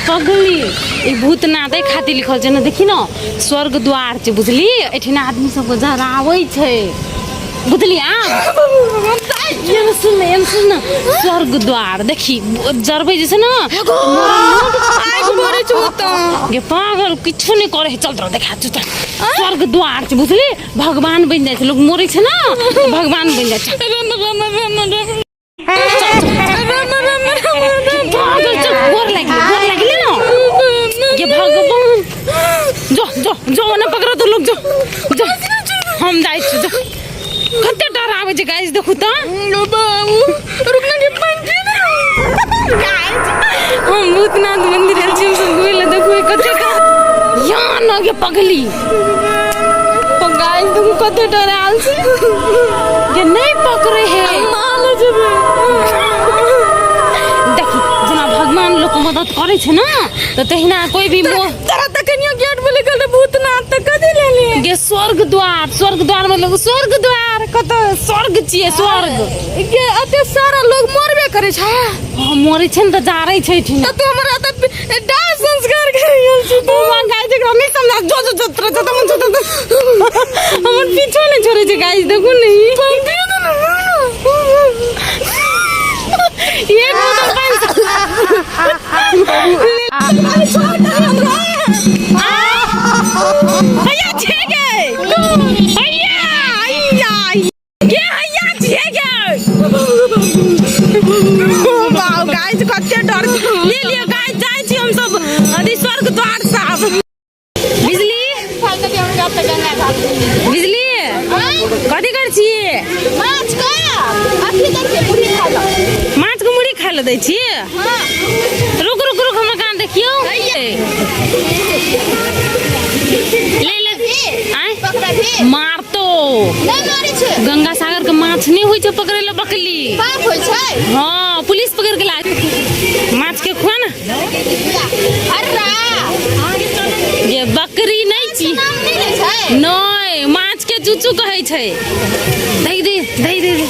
पगली ई भूतनाथ एहि खातिर लिखल छै ने देखी ने स्वर्ग द्वार छै बुझली एहिठिना आदमी सबके जराबै छै बुझली आ एम सुन एम सुन स्वर्ग द्वार देखी जरबै जे छै ने आगि बरै छै ओतऽ गे पागल किछु नहि करै है चल तोरा देखा चल स्वर्ग द्वार छै बुझली भगवान बनि जाइ छै लोक मरै छै ने भगवान बनि जाइ छै राम राम राम राम राम राम राम राम पागल चल गोर लागि गेलै, गोर लागि गेलै ने गे भगवान जो जो जो ओने पकड़ो तो लोग जो जो हम जाइ छी जो कते डर आबै छै गाइस देखू तऽ बाबू रुकना के पंखे ना गाइस हम भूतनाथ मंदिर आयल छी हमसब घुमै लए देखू कते या न गे पगली गाइस देखू कते डर आयल छै गे नहि पकड़े है माल जेबे देखी जेना भगवान लोक मदद करै छै ने तऽ तहिना कोई भी मोह तोरा तऽ कनियो गेट बोले गेल भूतनाथ तऽ कथी लेली गे स्वर्ग द्वार स्वर्ग द्वार मतलब स्वर्ग द्वार कत स्वर्ग छियै स्वर्ग गे एते सारा लोग मरबे करे छै हम मरै छै ने तऽ जारै छै एहिठिना तऽ तू हमरा तऽ दाह संस्कार करे गेल छी ओ मां गाइस एकरा नहि समझा जो जो जो तोरा जत मन जो हमर पीछो नहि छोड़ै छै गाइस देखू ने ई। एक बोतल पानि हैया छियै गे हैया हैया गे हैया छियै गे बाउ गाइस कते डर ले लियो गाइस जाइ छी हम सब अथी स्वर्ग द्वार साहब बिजली बिजली कथी करै छियै माछ के अथी दै छियै पूरी खाइ लए माछ के मुड़ी खाय लए दै छियै रुक रुक रुक हमरा कान देखियौ ले ले आँय पकड़ा भी मारतो नहि मारै छै गंगा सागर के माछ नहि होइ छै पकड़े लए बकली पाप होइ छै हाँ पुलिस पकड़ के ला माछ के खुआ ना हर्रा ये बकरी नहीं छी नाम नहि लै छै नहीं माछ के चूचू कहै छै दही दे दही दे दे।